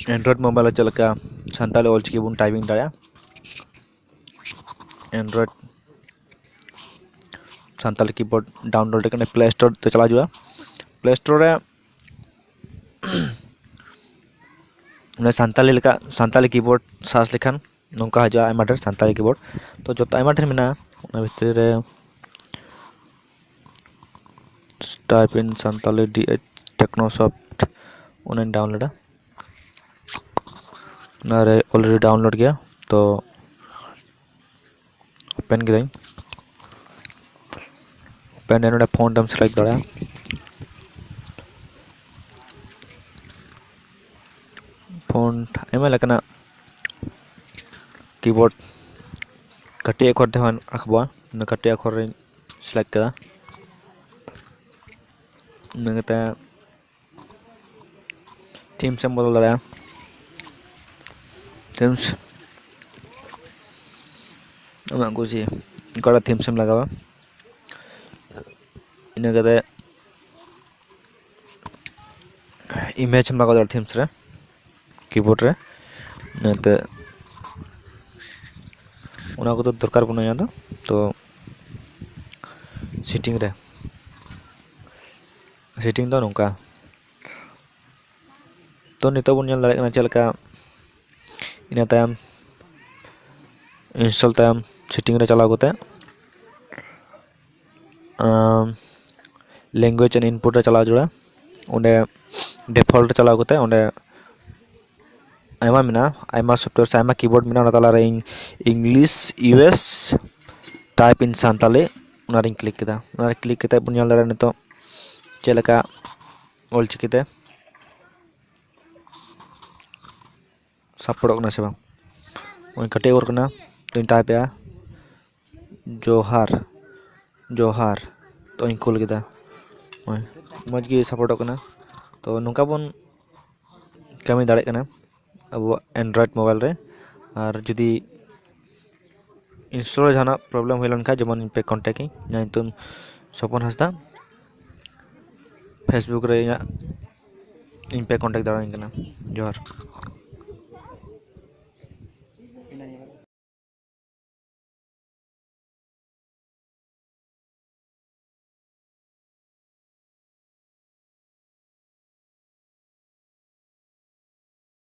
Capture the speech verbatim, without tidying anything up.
Android mobile ᱨᱮ ᱪᱮᱫ ᱞᱮᱠᱟ ᱥᱟᱱᱛᱟᱲᱤ ᱚᱞᱪᱤᱠᱤ ᱵᱚᱱ typing ᱫᱟᱲᱮᱭᱟᱜᱼᱟ᱾ Android ᱥᱟᱱᱛᱟᱲᱤ keyboard download ᱞᱮᱠᱷᱟᱱ Play Store ᱛᱮ ᱪᱟᱞᱟᱣ ᱦᱩᱭᱩᱜᱼᱟ᱾ Play Store ᱨᱮ ᱚᱱᱟ ᱥᱟᱱᱛᱟᱲᱤ ᱞᱮᱠᱟ ᱥᱟᱱᱛᱟᱲᱤ keyboard search ᱞᱮᱠᱷᱟᱱ ᱱᱚᱝᱠᱟ ᱦᱤᱡᱩᱜᱼᱟ ᱟᱭᱢᱟ ᱰᱷᱮᱨ ᱥᱟᱱᱛᱟᱲᱤ keyboard᱾ ᱛᱚ ᱡᱚᱛᱚ ᱟᱭᱢᱟ ᱰᱷᱮᱨ ᱢᱮᱱᱟᱜᱼᱟ, ᱚᱱᱟ ᱵᱷᱤᱛᱨᱤ ᱨᱮ type in Santali D H Technosoft ᱚᱱᱟᱧ downloadᱟ᱾ ᱚᱱᱟᱨᱮ already download ᱜᱮᱭᱟ, ᱛᱚ open ᱠᱤᱫᱟᱹᱧ᱾ Open ᱨᱮ ᱱᱚᱰᱮ font ᱮᱢ select ᱫᱟᱲᱮᱭᱟᱜᱼᱟ᱾ Font ᱟᱭᱢᱟ ᱞᱮᱠᱟᱱᱟᱜ keyboard ᱠᱟᱹᱴᱤᱡ ᱟᱠᱷᱚᱨ ᱛᱮᱦᱚᱸ ᱨᱟᱠᱟᱵᱚᱜᱼᱟ᱾ ᱚᱱᱟ ᱠᱟᱹᱴᱤᱡ ᱟᱠᱷᱚᱨ ᱨᱮᱧ select ᱠᱮᱫᱟ᱾ ᱤᱱᱟᱹ ᱠᱟᱛᱮ themes ᱮᱢ ᱵᱚᱫᱚᱞ ᱫᱟᱲᱮᱭᱟᱜᱼᱟ᱾ Themes ᱟᱢᱟᱜ ᱠᱩᱥᱤ ᱚᱠᱟᱴᱟᱜ themes ᱮᱢ ᱞᱟᱜᱟᱣᱟ᱾ ᱤᱱᱟᱹ ᱠᱟᱛᱮ image ᱮᱢ ᱞᱟᱜᱟᱣ ᱫᱟᱲᱮᱭᱟᱜᱼᱟ themes ᱨᱮ, keyboard ᱨᱮ᱾ ᱤᱱᱟᱹᱛᱮ ᱚᱱᱟ ᱠᱚᱫᱚ ᱫᱚᱨᱠᱟᱨ ᱵᱟᱹᱱᱩᱜᱼᱟ ᱤᱧᱟᱹᱜ ᱫᱚ᱾ ᱛᱚ setting ᱨᱮ, setting ᱫᱚ ᱱᱚᱝᱠᱟ᱾ ᱛᱚ ᱱᱤᱛᱚᱜ ᱵᱚᱱ ᱧᱮᱞ ᱫᱟᱲᱮᱭᱟᱜ ᱠᱟᱱᱟ ᱪᱮᱫ ᱞᱮᱠᱟ᱾ ᱤᱱᱟᱹ ᱛᱟᱭᱚᱢ install ᱛᱟᱭᱚᱢ setting ᱨᱮ ᱪᱟᱞᱟᱣ ᱠᱟᱛᱮ, ᱟᱢ, language and input ᱨᱮ ᱪᱟᱞᱟᱣ ᱡᱟᱹᱨᱩᱲᱟ᱾ ᱚᱸᱰᱮ default ᱨᱮ ᱪᱟᱞᱟᱣ ᱠᱟᱛᱮ ᱚᱸᱰᱮ ᱟᱭᱢᱟ ᱢᱮᱱᱟᱜᱼᱟ, ᱟᱭᱢᱟ software ᱥᱮ ᱟᱭᱢᱟ keyboard ᱢᱮᱱᱟᱜᱼᱟ᱾ ᱚᱱᱟ ᱛᱟᱞᱟᱨᱮ ᱤᱧ English U S type in Santali ᱚᱱᱟᱨᱤᱧ click ᱠᱮᱫᱟ᱾ ᱚᱱᱟᱨᱮ click ᱠᱟᱛᱮ ᱵᱚᱱ ᱧᱮᱞ ᱫᱟᱲᱮᱭᱟᱜᱼᱟ ᱱᱤᱛᱚᱜ ᱪᱮᱫ ᱞᱮᱠᱟ ᱚᱞᱪᱤᱠᱤ ᱛᱮ ᱥᱟᱯᱚᱴᱚᱜ ᱠᱟᱱᱟ ᱥᱮ ᱵᱟᱝ᱾ ᱱᱚᱜᱼᱚᱭ ᱠᱟᱹᱴᱤᱡ ᱚᱨ ᱠᱟᱱᱟ, ᱛᱚᱧ type ᱮᱜᱼᱟ ᱡᱚᱦᱟᱨ, ᱡᱚᱦᱟᱨ᱾ ᱛᱚᱧ ᱠᱩᱞ ᱠᱮᱫᱟ᱾ ᱱᱚᱜᱼᱚᱭ ᱢᱚᱡᱽ ᱜᱮ ᱥᱟᱯᱚᱴᱚᱜ ᱠᱟᱱᱟ᱾ ᱛᱚ ᱱᱚᱝᱠᱟ ᱵᱚᱱ ᱠᱟᱹᱢᱤ ᱫᱟᱲᱮᱭᱟᱜ ᱠᱟᱱᱟ ᱟᱵᱚᱣᱟᱜ Android mobile ᱨᱮ᱾ ᱟᱨ ᱡᱩᱫᱤ install ᱨᱮ ᱡᱟᱦᱟᱱᱟᱜ problem ᱦᱩᱭ ᱞᱮᱱᱠᱷᱟᱱ ᱡᱮᱢᱚᱱ ᱤᱧ ᱯᱮ contact ᱤᱧ, ᱤᱧᱟᱹᱜ ᱧᱩᱛᱩᱢ ᱥᱚᱯᱚᱱ ᱦᱟᱸᱥᱫᱟ᱾ Facebook ᱨᱮ ᱤᱧᱟᱹᱜ ᱤᱧ ᱯᱮ ᱠᱚᱱᱴᱟᱠᱴ ᱫᱟᱲᱮᱭᱟᱹᱧ ᱠᱟᱱᱟ᱾ ᱡᱚᱦᱟᱨ᱾